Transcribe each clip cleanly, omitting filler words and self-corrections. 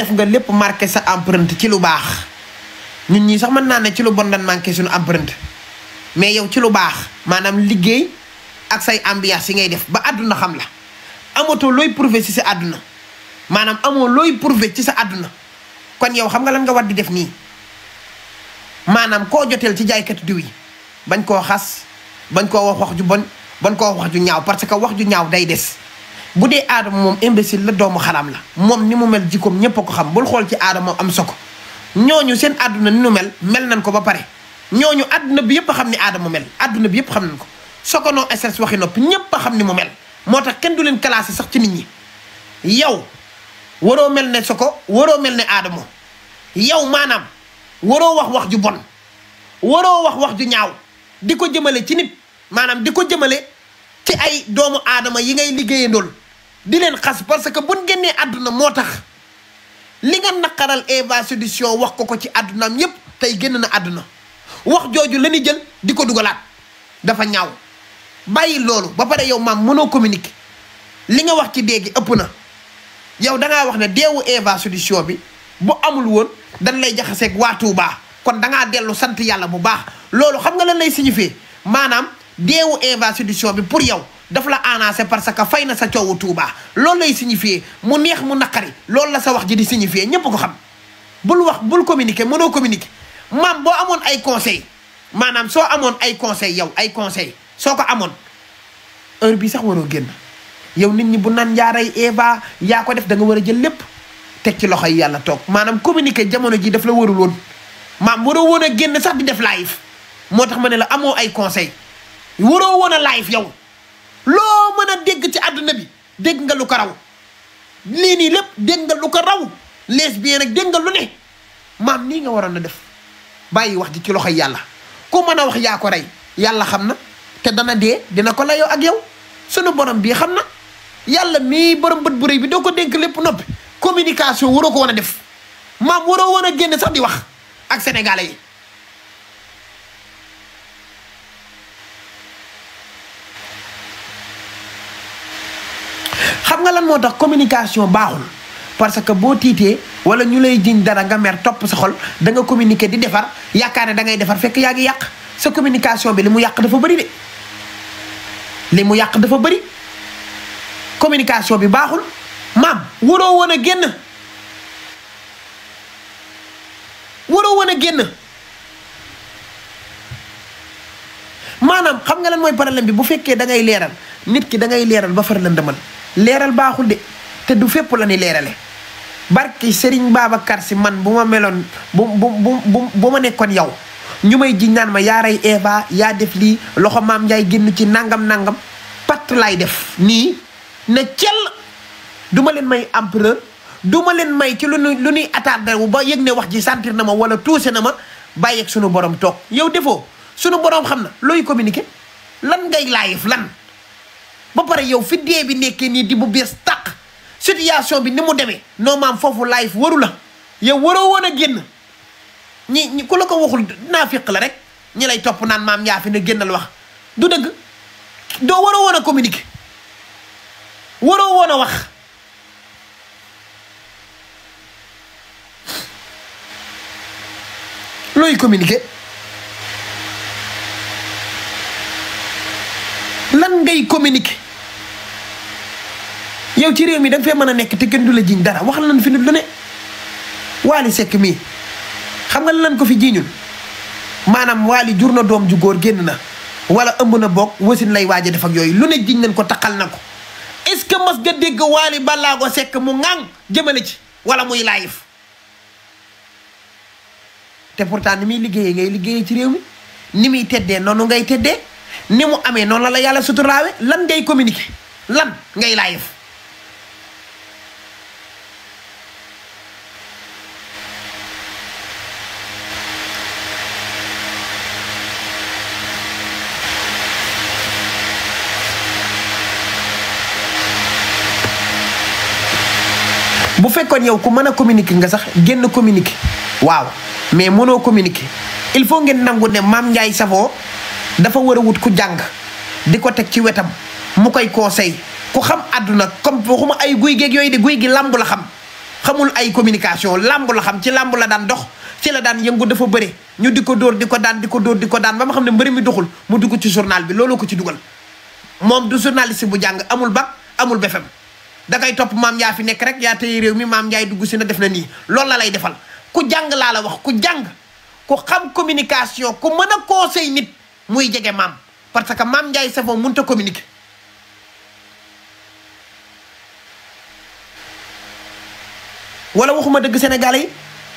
def nga lépp marqué sa empreinte ci lu baax ñun ñii sax mën naa ne ci lu bon dan manqué suñu empreinte mais yow ci lu baax maanaam liggéey ak say ambiance yi ngay def ba àdduna xam la amatoo looy prouver ci sa àdduna maanaam amoo looy prouver ci sa àdduna kon yow xam nga lan nga war di def nii maanaam koo joteel ci jaaykatu diw yi bañ koo xas bañ koo wax ju bon bañ koo wax ju ñaaw parce que wax ju ñaaw day des bu dee Adama moom imbécile la doomu xaram la moom ni mu mel jikkoom ñépp a ko xam bul xool ci Adama am soko ñooñu seen àdduna ni nu mel nañ ko ba pare ñooñu àdduna bi yëpp a xam ni Adama mel àdduna bi yëpp xam nañ ko Sokono SRS waxi noppi ñépp a xam ni mu mel moo tax kenn du leen classé sax ci nit ñi yow waroo mel ne Soko waroo mel ne Adama yow maanaam waroo wax ju bon waroo wax ju ñaaw di ko jëmale ci nit maanaam di ko jëmale ci ay doomu aadama yi ngay liggéeyandool di leen xas parce que buñ génnee àdduna moo tax li nga naqaral Eva Solution wax ko ci àddunaam yépp tey génn na àdduna wax jooju la ñuy jël di ko dugalaat dafa ñaaw bàyyi loolu ba pare yow maam mënoo communiquer li nga wax ci dee gi ëpp na yow dangaa wax ne deewu Eva Solution bi bu amul woon dañ lay jaxaseeg waa Touba kon dangaa dellu sant yàlla bu baax loolu xam nga lan lay signifier maanaam deewu Eva Solution bi pour yow daf la annoncé parce que fay na sa coowu Touba loolu lay signifier mu neex mu naqari loolu la sa wax ji di signifier ñépp ko xam bul communiquer mënoo communiquer maam boo amoon ay conseil maanaam soo amoon ay conseil yow ay conseil soo ko amoon heure bi sax waroo génn yow nit ñi bu naan njaaray Eva yaa ko def da nga war a jël lépp teg ci loxoy yàlla toog maanaam communiquer jamono ji daf la warul woon maam waroo woon a génn sax di def live moo tax ma ne la amoo ay conseil waroo woon a live yow loo mën a dégg ci àdduna bi dégg nga lu ko raw lii nii lépp dégg nga lu ko raw lesbien nag dégg nga lu ne maam nii nga waroon a def bàyyi wax ji ci loxoy yàlla ku mën a wax yaa ko rey yàlla xam na te dana dee dina ko layoo ak yow sunu borom bii xam na yàlla mii borom bët bu rëy bi doo ko dénk lépp noppi communication waroo ko woon a def maam waroo woon a génn sax di wax ak sénégalais yi xam nga lan moo tax communication baaxul parce que boo tiitee wala ñu lay jiñ dara nga mer topp sa xol da nga communiquer di defar yaakaar ne da ngay defar fekk yaa ngi yàq sa communication bi li mu yàq dafa bëri de li mu yàq dafa bëri communication bi baaxul maam waroo woon a génn waroo woon a génn maanaam xam nga lan mooy problème bi bu fekkee da ngay leeral nit ki da ngay leeral ba far lëndëmal leeral baaxul de te du fépp la ni leerale barki Serigne Babacar si man bu ma meloon bu ma nekkoon yow ñu may ji naan ma yaa rey Eva yaa def lii loxo maam Ndiaye génn ci nangam patt laay def nii ne cell du ma leen may empereur du ma leen may ci lu nuy attardé wu ba yëg ne wax ji sentir na ma wala tuuse na ma bàyyeeg sunu borom toog yow defoo sunu borom xam na looy communiquer lan ngay live lan ba pare yow fi dee bi nekkee nii di bu bees tàq situation bi ni mu demee non maam foofu live waru la yow waroo woon a génn ñi ku la ko waxul naafiq la rek ñi lay topp naan maam yaa fi ne génnal wax du dëgg doo waroo woon a communiquer waroo woon a wax looy communiquer lan ngay communiquer yow ci réew mi da nga fee mën a nekk te kenn du la jiñ dara wax lan fi nit lu ne Wally Seck mii xam nga lan ko fi jiiñul maanaam Wally jur na doom ju góor génn na wala ëmb na bokk wasin lay waaja def ak yooyu lu ne jiñ nañ ko taxal na ko est-ce que mas nga dégg Wally Ballago Seck mu ŋàng jëmale ci wala muy live te pourtant ni muy liggéeyee ngay liggéeyee ci réew mi ni muy teddee noonu ngay teddee ni mu amee noonu la yàlla suturaawe lan ngay communiquer lan ngay live bu fekkoon yow ku mën a communiquer nga sax génn communiquer waaw mais mënoo communiquer il faut ngeen nangu ne Mame Ndiaye Savon dafa war a wut ku jàng di ko teg ci wetam mu koy conseil ku xam àdduna comme waxuma ay guy geeg yooyu de guy gi lamb la xam xamul ay communication làmb la xam, ci làmb la daan dox, ci la daan yëngu, dafa bëre ñu di ko dóor di ko daan di ko dóor di ko daan ba ma xam ne mbëri mi doxul mu dugg ci journal bi, looloo ko ci dugal. moom du journaliste bu jàng, amul bac amul BFEM, da koy topp maam yaa fi nekk rek, yaa téye réew mi, maam Ndiaye dugg si na def na nii, loolu la lay defal. ku jàng laa la wax, ku jàng, ku xam communication, ku mën a conseil nit muy jege maam, parce que maam Ndiaye Savon mënut a communiquer. wala waxuma dëgg Sénégalais yi,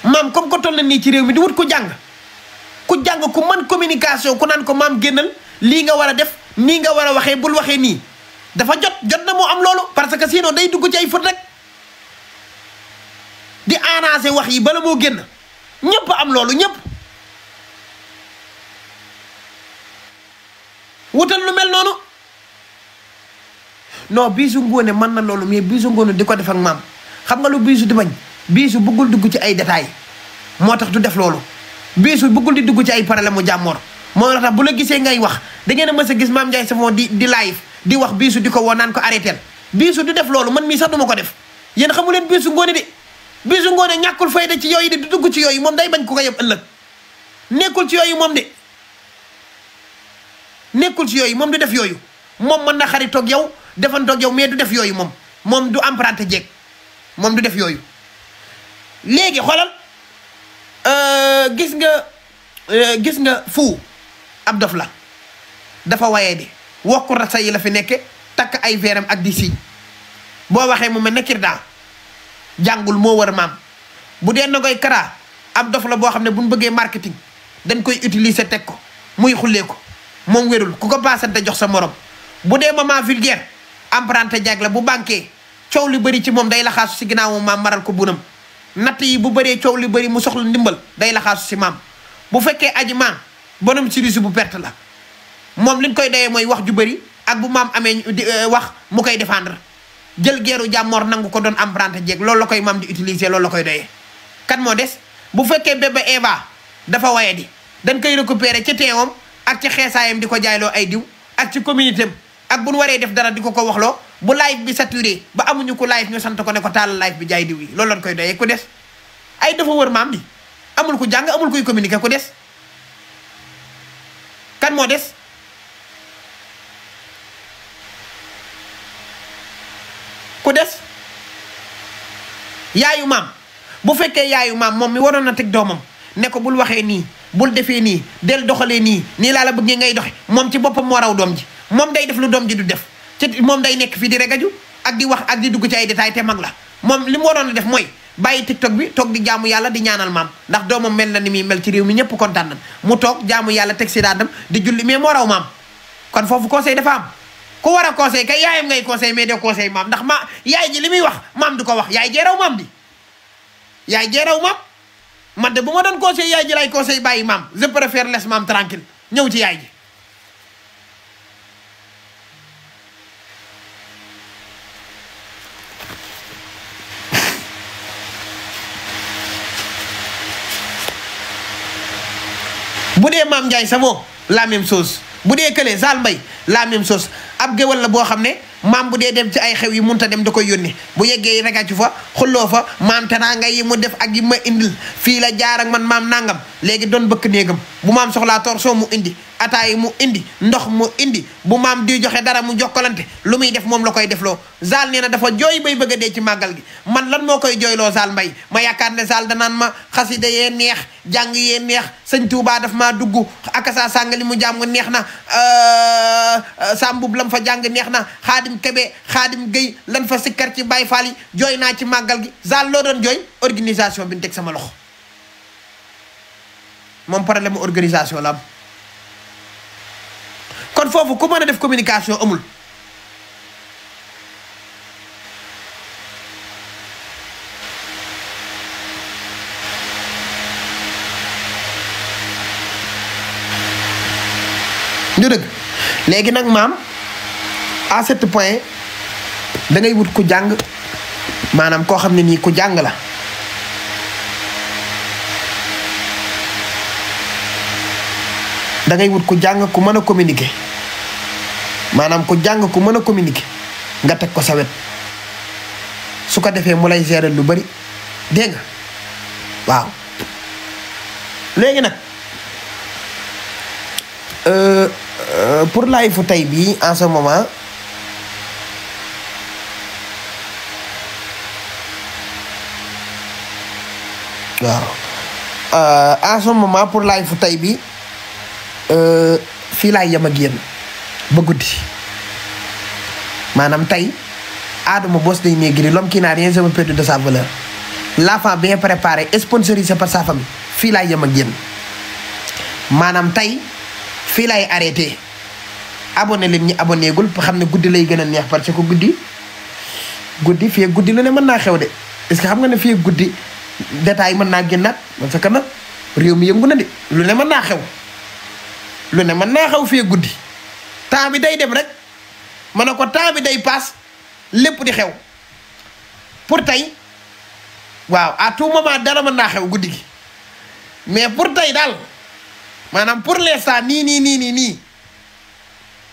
maam comme ko toll na nii ci réew mi di wut ku jàng ku mën communication, ku naan ko maam génnal lii nga war a def, nii nga war a waxee, bul waxee nii. dafa jot na moo am loolu, parce que sinon day dugg ci ay fët rek di arranger wax yi bala moo génn. ñëpp am loolu, ñëpp wutal lu mel noonu. non Bijou Ngoné mën na loolu, mais Bijou Ngoné di ko def ak maam, xam nga lu Bijou di bañ? Bijou bëggul dugg ci ay détails, moo tax du def loolu. Bijou bëggul di dugg ci ay problème mu jàmmoor, moo tax bu la gisee ngay wax da ngeen a mës a gis maam Ndiaye Savon di live di wax Bijou di ko woo naan ko arrêté. Bijou du def loolu, man mii sax duma ko def. yéen xamu leen Bijou Ngoné de. Bijou Ngoné ñàkkul fayda ci yooyu de, du dugg ci yooyu, moom day bañ ku ko yëpp ëllëg. nekkul ci yooyu moom de, nekkul ci yooyu, moom du def yooyu. moom mën na xaritoog yow, defantoog yow, mais du def yooyu moom du emprunté jeeg, moom du def yooyu. léegi xoolal gis nga fu ab dof la, dafa wayee di wokku rasa yi la fi nekke, takk ay veeram ak di siiñ, boo waxee mu mel ne kirdaa, jàngul moo war maam. bu dee na koy kara ab dof la boo xam ne buñ bëggee marketing dañ koy utiliser teg ko muy xullee ko, moom wérul, ku ko paasante jox sa morom. bu dee maman vulgaire emprunté jag la, bu banqué coow li bëri ci moom day laxaasu si ginnaaw maam maral ko bunam. natt yi bu bëree coow li bëri mu soxla ndimbal day laxaasu si maam. bu fekkee aji maam bonum sirisu bu perte la, moom liñ koy doyee mooy wax ju bëri, ak bu maam amee wax mu koy défendre, jël geeru jàmmoor nangu ko doon emprunté jeeg, loolu la koy maam di utiliser, loolu la koy doyee. kan moo des? bu fekkee bébé Eva dafa waye di, dañ koy récupérer ci teewam ak ci xeesaayam di ko jaayloo ay diw, ak ci communauté am, ak bu nu waree def dara di ko waxloo. bu live bi saturé ba amuñu ko live ñu sant ko ne ko taal live bi jaay diw yi, loolu lañ koy doyee. ku des ay dafa wër maam di, amul ku jàng, amul kuy communiquer. ku des kan moo des? ku des yaayu maam. bu fekkee yaayu maam moom mi waroon na teg doomam ne ko bul waxee nii, bul defee nii, del doxalee nii laa la bëggee ngay doxe, moom ci boppam moo raw doom ji. moom day def lu doom ji du def, ci moom day nekk fii di regaju ak di wax ak di dugg ci ay détails, te mag la. moom li mu waroon a def mooy bàyyi TikTok bi, toog di jaamu yàlla, di ñaanal maam, ndax doomam mel na ni muy mel ci réew mi, ñëpp kontaan nañ. mu toog jaamu yàlla, teg si daandam di julli, mais moo raw maam. kon foofu conseil dafa am. ku war a conseil kay yaayam ngay conseil, mais de conseil maam, ndax yaay ji li muy wax maam du ko wax. yaay jee raw maam di, yaay jee raw maam. man de bu ma doon conseil yaay ji lay conseil bàyyi maam. je préfère laisse maam tranquille, ñëw ci yaay ji. bu dee maam Ndiaye Savon la même chose, bu dee kële Zal Mbaye la même chose. ab géwal la boo xam ne maam bu dee dem ci ay xew yi munta dem da koy yónni, bu yeggee regaju fa xulloo fa maam teraanga yi mu def ak yi ma indil, fii la jaar ak man maam nangam. léegi doon bëkk néegam, bu maam soxlaa torso mu indi, ataay mu indi, ndox mu indi, bu maam di joxe dara mu jokkalante, lu muy def moom la koy defloo. Zal nee na dafa jooy bay bëgg a dee ci màggal gi. man lan moo koy jooyloo Zal Mbaye? ma yaakaar ne Zal danaan ma xasida yee neex, jàng yee neex, sëñ Tuubaa daf maa dugg, akasa sàngali mu jàmm neex na, sambub lam fa jàng neex na, Xaadim Kebe, Xaadim Gueye lan fa sikkar ci Baay Faal yi, jooy naa ci màggal gi. Zal loo doon jooy? organisation bi ñu teg sama loxo. moom problème mu organisation la am. kon foofu ku mën a def communication amul. du dëgg. léegi nag maam à ce point da ngay wut ku jàng, maanaam koo xam ne nii ku jàng la. da ngay wut ku jàng ku mën a communiquer, maanaam ku jàng ku mën a communiquer nga teg ko sa wet. su ko defee mu lay gérer lu bari, dégg nga waaw léegi nag pour live fu tey bii en ce moment waaw en ce moment pour live fu tey bi fii laay yem ak yéen ba guddi maanaam tey Adama Boss Day Negri l'homme qui n'a rien jamais perdu de sa valeur l'enfant bien préparé et sponsorisé par sa famille fii laay yem ak yéen maanaam tey fii laay arrêté abonné leen ñi abonné gul xam ne guddi lay gën a neex parce que guddi fii guddi lu ne mën naa xew de est-ce que xam nga ne fii guddi détail mën naa génnaat parce que nag réew mi yëngu na de lu ne mën naa xew lu ne mën naa xew fii guddi temps bi day dem rek ma ne ko temps bi day paas lépp di xew pour tey waaw à tout moment dara mën naa xew guddi gi mais pour tey daal maanaam pour l'instant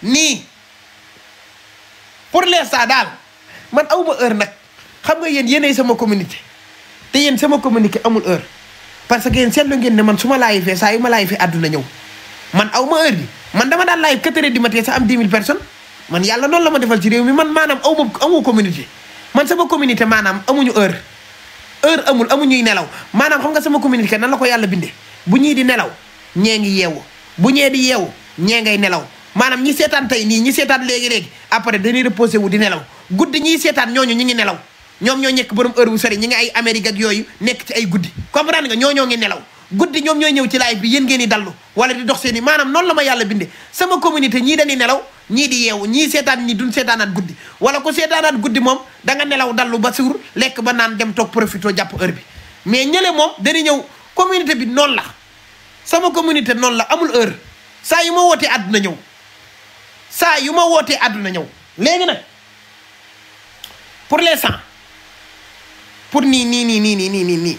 nii pour l'instant daal man awma heure nag xam nga yéenay sama communauté te yéen sama communiqué amul heure parce que yéen seetlu ngeen ne man su ma laay fee saa yu ma laay fee àdduna ñëw man aw ma heure bi man dama daan laay 4 heures du matin sax am 10 000 personnes man yàlla noonu la ma defal ci réew mi man maanaam amu communauté man sama communauté maanaam amuñu heure amuñuy nelaw maanaam xam nga sama communauté nan la ko yàlla bindee bu ñii di nelaw ñee ngi yeewu bu ñee di yeewu ñee ngay nelaw maanaam ñi seetaan tey nii ñi seetaan léegi-léegi après dañuy reposé wu di nelaw guddi ñiy seetaan ñooñu ñi ngi nelaw ñoom ñoo nekk borom heure bu sori ñi ngi ay Amérique ak yooyu nekk ci ay guddi comprendre nga ñoo ngi nelaw guddi ñoom ñooy ñëw ci live bi yéen ngeen di dallu wala di dox seen i maanaam noonu la ma yàlla binde sama communauté ñii dañuy nelaw ñii di yeewu ñii seetaan ñi duñ seetaanaat guddi wala ku seetaanaat guddi moom da nga nelaw dallu ba suur lekk ba naan dem toog profito jàpp heure bi mais ñële moom dañuy ñëw communauté bi noonu la sama communauté noonu la amul heure saa yu ma wootee àdduna ñëw saa yu ma wootee àdduna ñëw léegi nag pour l'instant pour nii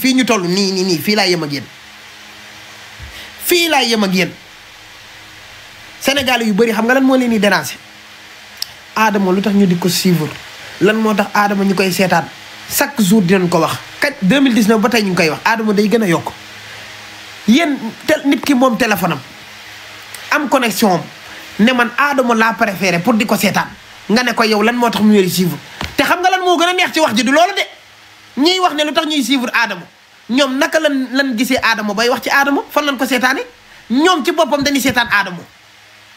fii ñu toll nii fii laay yem ak yéen fii laay yem ak yéen Sénégal yu bëri xam nga lan moo leen di déranger Adama lu tax ñu di ko suivre lan moo tax Adama ñu koy seetaan chaque jour dinañ ko wax kat 2019 ba tey ñu ngi koy wax Adama day gën a yokk yéen nit ki moom téléphone am connexion am ne man Adama laa préféré pour di ko seetaan nga ne ko yow lan moo tax mu yori suivre te xam nga lan moo gën a neex ci wax ji du loolu de ñiy wax ne lu tax ñuy suivre Adama ñoom naka lan gisee Adama bay wax ci Adama fan lañ ko seetaane ñoom ci boppam dañuy seetaan Adama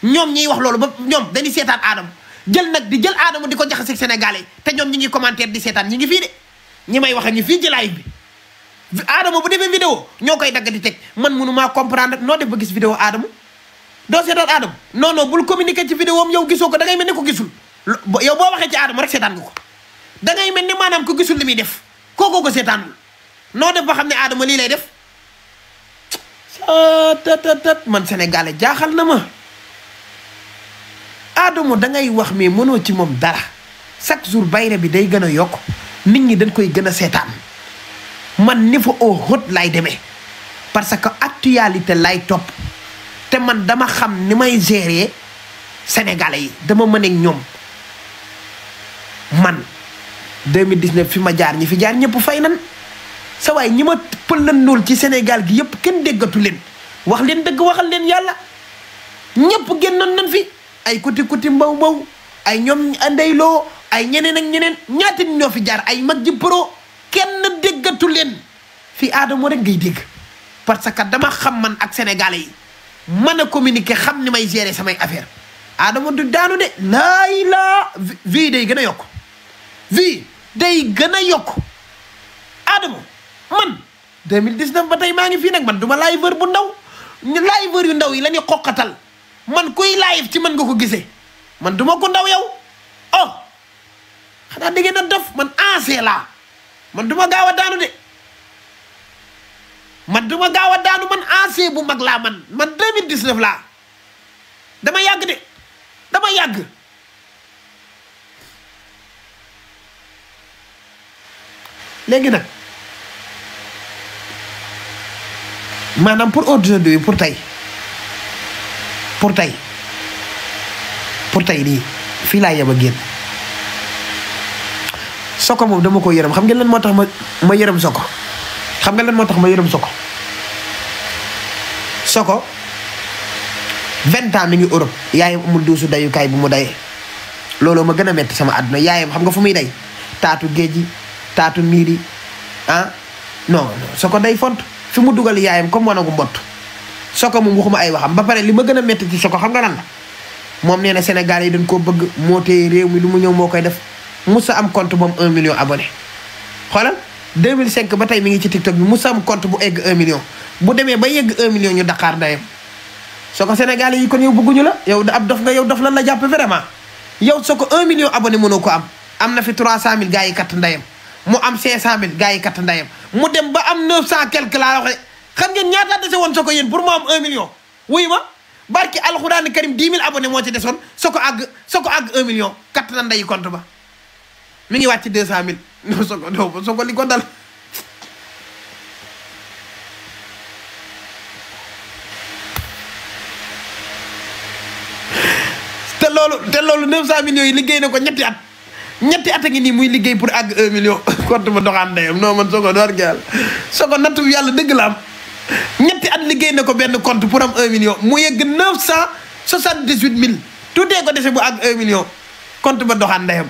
ñoom ñiy wax loolu ba ñoom dañuy seetaan Adama jël Adama di ko jaxase Sénégalais te ñoom ñi ngi commentaire di seetaan ñi ngi fii de ñi may wax ak ñi fii ci live bi Adama bu defee vidéo ñoo koy dagg di teg man mënumaa comprendre noo def ba gis vidéo Adama doo seetaan Adama non bul communiquer ci vidéo am yow gisoo ko da ngay mel ni ko gisul yow boo waxee ci Adama rek seetaan nga ko da ngay mel ni maanaam ko gisul li muy def kookoo ko seetaanul noo def ba xam ne Adama lii lay def man Sénégalais jaaxal na ma Adama da ngay wax mais mënoo ci moom dara chaque jour bayre bi day gën a yokk nit ñi dañ koy gën a seetaan man niveau au haut lay demee parce que actualité lay topp te man dama xam ni may gérer Sénégalais yi dama mën ak ñoom man 2019 fi ma jaar ñi fi jaar ñëpp fay nan sa waay ñi ma pëlandool ci Sénégal gi yëpp kenn déggatu leen wax leen dëgg waxal leen yàlla ñëpp génnoon nañ fi ay kuti mbaw ay ñoom andayloo ay ñeneen ak ñeneen ñaata nit ñoo fi jaar ay mag ji pro kenn déggatu leen fi Adama rek ngay dégg parce que dama xam man ak Sénégalais yi mën a communiquer xam ni may gérer samay affaire Adama du daanu de vie day gën a yokk vie day gën a yokk Adama man 2019 ba tey maa ngi fii nag man du ma liveur bu ndaw liveur yu ndaw yi la ñuy xoqatal man kuy live ci man nga ko gisee man du ma ko ndaw yow oh xanaa da ngeen a def man ancien laa man du ma gaaw a daanu de man ancien bu mag laa man 2019 laa dama yàgg de dama yàgg léegi nag maanaam pour aujourd'hui pour tey nii fii laa yem a génn Soko moom dama ko yërëm xam ngeen lan moo tax ma yërëm Soko xam nga lan moo tax ma yërëm Soko 20 ans mi ngi Europe yaayam amul duusu dayukaay bu mu dayee looloo ma gën a metti sama àdduna yaayam xam nga fu muy day taatu géej gi taatu miiri non Soko day font fi mu dugal yaayam comme wanagu mbott Soko moom waxuma ay waxam ba pare li ma gën a metti ci Soko xam nga lan la moom nee na Sénégal yi dañ koo bëgg moo tee réew mi lu mu ñëw moo koy def musa am compte moom 1 million abonné xoolal 2005 ba tey mi ngi ci TikTok bi musa am compte bu egg 1 million bu demee ba yegg 1 million ñu Dakar ndayam Soko Sénégal yi kon yow bëgguñu la yow ab dof nga yow dof lan la jàpp vraiment yow Soko 1 million abonné mënoo ko am na fi 300000 gars yi katt ndayam mu am 500000 gars yi katt ndayam mu dem ba am 900 quelque laa wax xam ngeen ñaata dese woon Soko yéen pour mu am 1 million wuy ma barki alxuraani karim 10 000 abonné moo ci desoon Soko àgg 1 million katt na ndayi compte ba mi ngi wàcc 200000 non Soko li ko dal te loolu 900 millions yi liggéey na ko ñetti at a ngi nii muy liggéey pour àgg 1 million compte ba doxaan ndeyam non man Soko door yàlla Soko nattu yàlla dëgg la am ñetti at liggéey na ko benn compte pour am 1 million mu yegg 978000 tuutee ko dese bu àgg 1 million compte ba doxaan ndeyam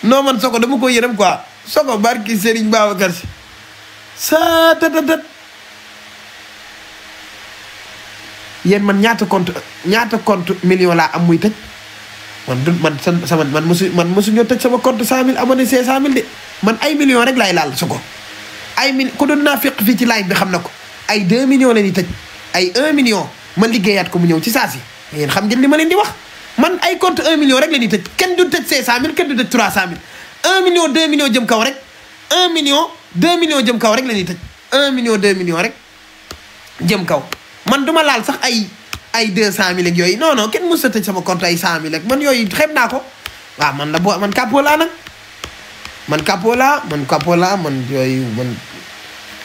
non man Soko dama ko yërëm quoi Soko barki Serigne Babacar Si sa tatatat yéen man ñaata compte million laa am muy tëj man mosuñoo tëj sama compte 100000 abonné 500000 de man ay millions rek laay laal Soko ay ku doon naa fekk fii ci live bi xam na ko ay 2 millions la ñuy tëj ay 1 million ma liggéeyaat ko mu ñëw ci saa si yéen xam ngeen li ma leen di wax man ay compte 1 million rek la ñuy tëj kenn du tëj 500000 kenn du tëj 300000 1 million 2 millions jëm kaw rek 1 million 2 millions jëm kaw rek la ñuy tëj 1 million 2 millions rek jëm kaw man duma laal sax ay 200000 ak yooyu non kenn mës a tëj sama compte ay 100000 ak man yooyu xeeb naa ko waaw man kàppoo laa nag man yooyu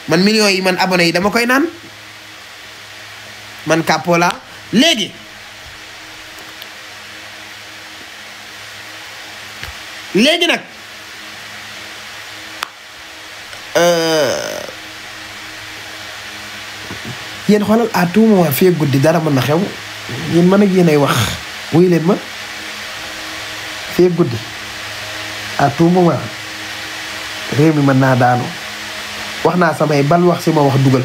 man millions yi man abonné yi dama koy naan man kàppoo laa léegi nag yéen xoolal à tout moment fii guddi dara mën na xew yéen man ak yéen ay wax wuy leen ma fii guddi à tout moment réew mi mën naa daanu wax naa samay bal wax si ma wax dugal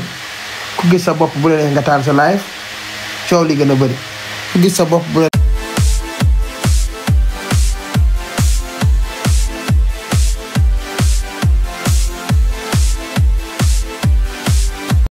ku gis sa bopp bu la neex nga taal sa live coow li gën a bëri ku gis sa bopp bu la